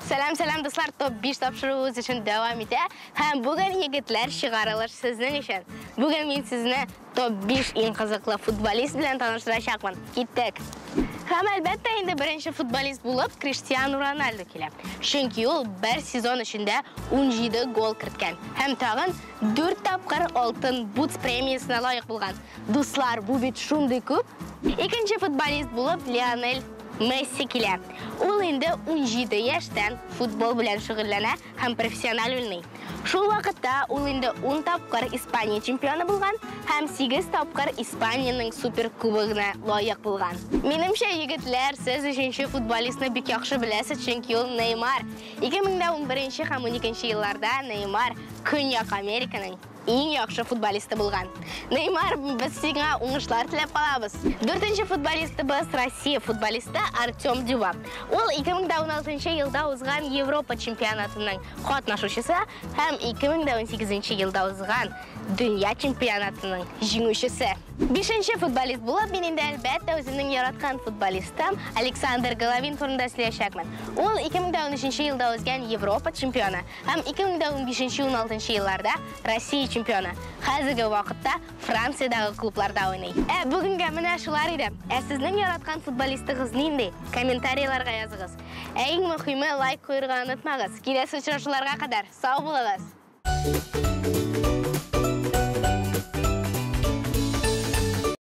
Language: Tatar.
Сәлам, сәлам, дуслар, топ 5 тапшыруыбыз өчен дәвам итә. Һәм бүген егетләр чыгарылыш сезнең өчен. Бүген мин сезне топ 5 иң кызыклы футболист белән таныштырачакмын. Киттек. Һәм әлбәттә инде беренче футболист булып Криштиану Роналду килә. Чөнки ул бер сезон эчендә 17 гол керткән һәм тагын 4 тапкыр Алтын бутс премиясенә лаек булган. Дуслар, бу бит шундый күп. Икенче футболист булып Лионель Месси килә. Ул инде 17 яшьтән футбол белән шөгыльләнә һәм профессиональ уйный. Шул вакытта ул инде 10 тапкыр Испания чемпионы булган һәм 8 тапкыр Испаниянең суперкубогына лаек булган. Минемчә, егетләр, сез өченче футболистны бик яхшы беләсез, чөнки ул Неймар. 2011 һәм 12 елларда Неймар Көньяк Американың иң яхшы футболисты булган. Неймар, без сиңа уңышлар теләп калабыз. Дүртенче футболистыбыз Россия футболисты Артем Дюба. Ул 2016 елда узган Европа чемпионатының катнашучысы һәм 2018 елда узган Дөнья чемпионатының җиңүчесе. Бишенче футболист булып мин инде әлбәттә үземнең яраткан футболистым Александр Головин турында сөйләячәкмен. Ул 2013 елда узган Европа чемпионы һәм 2015-16 елларда Россия чемпионы. Хәзерге вакытта Франциядәге клубларда уйный. Ә бүгенгә менә шулар иде. Ә сезнең яраткан футболистыгыз нинди? Комментарийларга языгыз. Ә иң мөһиме лайк куярга онытмагыз. Киләсе очрашуларга кадәр сау булыгыз.